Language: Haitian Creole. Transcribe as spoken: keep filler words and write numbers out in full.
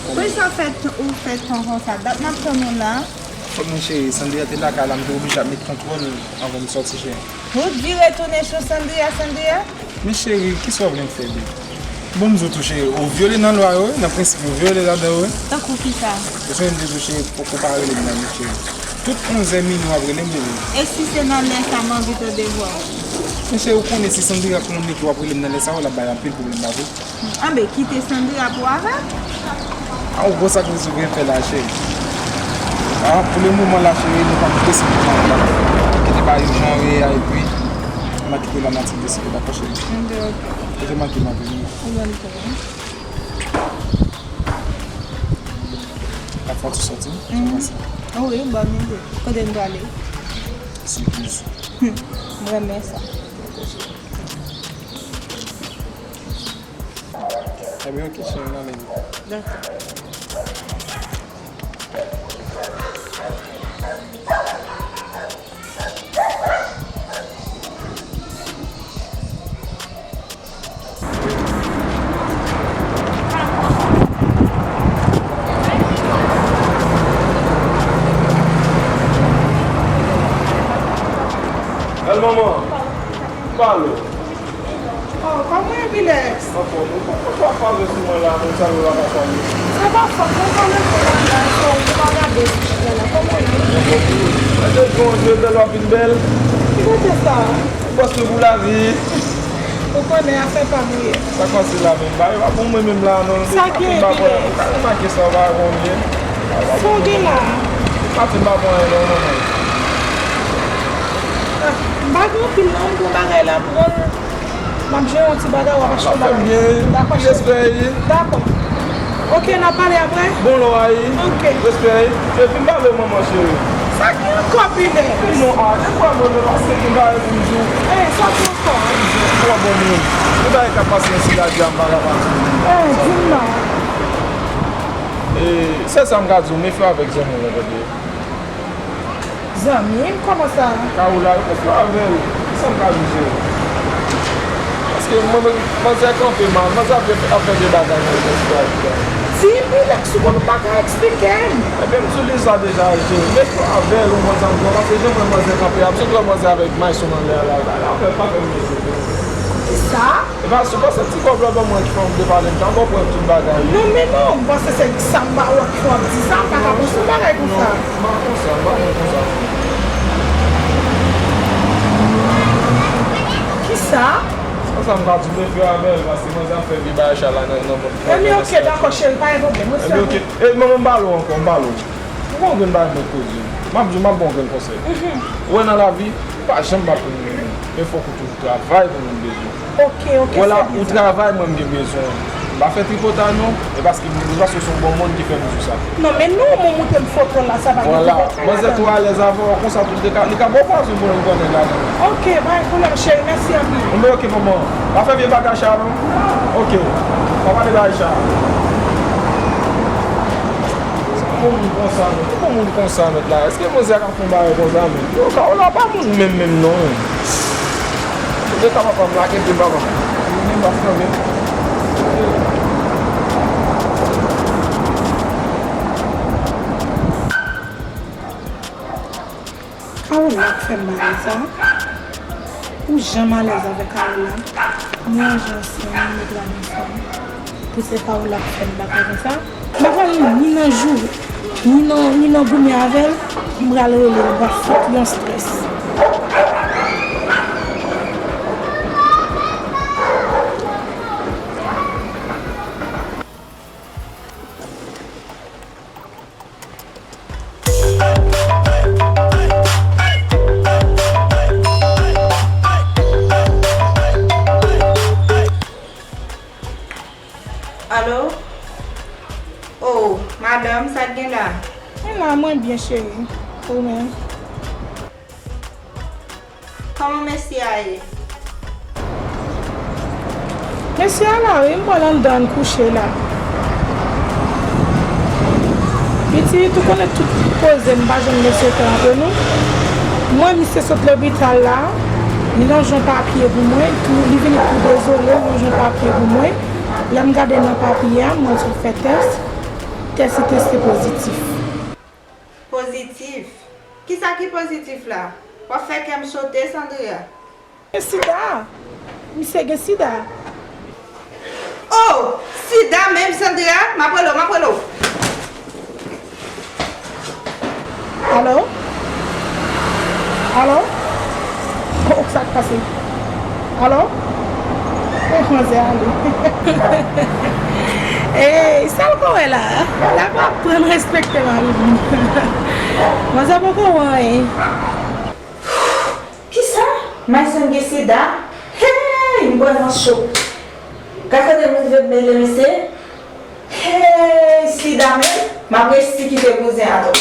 Poukisa w fè t-, ou fè ton konsa? Dat m ap tann ou la. Fòk mwen cheri, Sandria te lakay la, m te oblije ap met kontwòl anvan m sòti cheri. Ou t vire tounen sou Sandria, Sandria? Men cheri, kisa w vle m fè, baby? Bon, m di w tou cheri, ou vyole nan lwa yo wi, nan prensip yo, ou vyole ladan yo wi. Tankou kisa? Ou sonje m te di w cheri, fòk ou pa rele m nan lè cheri. Tout onzè minwi w ap rele m, baby. E si se nan lè sa m anvi tande vwa w? Men cheri, ou konnen si Sandria konn nèg yo ap rele m nan lè sa yo, l ap bay anpil pwoblèm, pa vre? Anben, kite Sandria pou avè l. A, ou konn sa k vle di w gen fè la, cheri. A, pou le moman la, cheri, nou p ap deside nan la. Kite bagay yo jan yo ye a, epi m a kite la natir deside, dakò, cheri? Anben, oke. Kote m a kite m a vini. Ou menm tou, wi. Ka fè w ti sòti, wi? Mhm. Wi, bòn ide. Kote n prale? Sipriz. M renmen sa. Ebyen, oke, cheri, n ale. Dakò. Al, manman. Pale. Oh, kòman w ye, Bilex? Anfòm, ou konn konn w ap pale sou mwen la, moun sa yo la pa salye. Se pa fòt mwen, pale sou mwen la, so, ou pa gade sou chita la. Kòman w ye? Mwen te di w, jwe bèl, w ap vin bèl. Ki kote sa? Ou bòs mwen pou lavi. Ou konnen afè pa m ou ye. Sa k pase la menm? Ba, e pa pou mwen menm la, non. Sa gen, Bilex? Ou ka remake sa, ou pa konn byen. Sa w gen la? Maten m pa pran anyen, non, manman. Ah, m pa gen anpil, non, m gon bagay la m pran. M ap jere yon ti bagay, w ap achte yon bagay. Dakò, cheri. Respè, wi. Dakò. Oke, n ap pale apre? Bon lò a, wi. Oke. Respè, wi. Epi m pale w manman cheri. Sa ki ankò, Bilex? Non, a, gen pwoblèm, non, paske gen bagay pou m di w. Eh, sa ki ankò? Twò bon moun. Gen bagay k ap pase nan sila di a, m pa ka pa di w. Eh, di m non. E, sèl sa m ka di w, mefye w avèk zanmi w lan, tande. Zanmi m? Kòman sa? Kawola, yo konfye avè l. Kisa m ka di w, cheri? Paske mwen menm, manzè kanpe mal. Manzè ap fè, ap fè de bagay nan restoran la. Di m, Bilex, ou konn ou pa ka eksplike m. Ebyen, m di w li sa deja, cheri. Mete w avè l, ou konn sa m di w, paske jan m wè manzè kanpe a, m sot wè manzè avèk Mayson anlè a la, la, la, fè pa fè m plezi. Kisa? E pa, se pa se ti kòb la ban mwen ki fè w vle pale m sa, m konprann tout bagay. Non, men non, m panse se sa m pa wè ki fè w ap di sa, m pa ka panse yon bagay konsa. Non, m pa konsa, m pa konn konsa. Kisa? Se pa sa m ka di w, mefye w avè l, paske manzè ap fè vye bagay sa la nan, nan mond. Ebyen, oke, dakò, cheri, pa gen pwoblèm, respè. Ebyen, oke. E, manman, m pale w ankò, m pale w. Ou gon grenn bagay mwen koze. M ap di w, m ap ba w yon grenn konsèy. Mhm. Ou wè nan lavi, ou pa janm bat pou moun. Men fòk ou toujou travay pou moun bezwen w. Oke, oke, se byen sa. Ou travay, mwen m gen bezwen w. M pa fè tripotay non, e paske m, e paske se yon bon moun ki fè m di w sa. Non, men non, mwen montre m foto l la, sa pa gen pwoblèm. Vwala, manzè tou alèz avè w, konsa tou li ka, li ka ba w pwazon pou l pran nèg la. Oke, pa gen pwoblèm, cheri, mèsi anpil. Bon, men oke, manman. Pa fè vye bagay sa non. Oke. Pa pale bagay sa. Bon moun konsa, non. Bon moun konsa, mèt la. Èske manzè ka fè yon bagay konsa, men? Yo, Kawola pa moun menm, menm, non, men. Kote ka papa m la, kenbe papa m. Mwen menm, m ap kanpe. Kawola k fè m bagay sa. Ou janm alèz avèk Kawola. Ni an jan ansanm, ni nèg la ansanm. Pou se Kawola k fè m bagay konsa. M pa pral ni nan joure, ni nan, ni nan goumen avè l. M pral rele l, m pral fout yon strès. Alo? Oh, madanm, sa k gen la? Mwen la, mwen byen, cheri. Ou menm? Kòman mesye a ye? Mesye a la wi, m wè l anndan, l kouche la. Pitit, ou konnen tout koze m pa janm nesesè antre nou. Mwen, misye sot lopital la, li lonje yon papye pou mwen, tou, li vini tou dezole, li lonje yon papye pou mwen. Lè m gade nan papye a, m wè sot fè tès. Tès li teste pozitif. Pozitif? Kisa ki pozitif la? W ap fè kè m sote, Sandra. Gen sida. Misye gen sida. Oh! Sida menm, Sandra? M ap rele w, m ap rele w. Alo? Alo? Oh, sa k pase? Alo? Oh, manzè ale. Ey, sa l ko wè la? L ap aprann respekte mari moun. Manzè poko wè anyen. Kisa? Mayson gen sida? Hey! M kwè nan cho. Gad kote m rive mele mesye. Hey! Sida menm? M ap resi kite bouzen atò.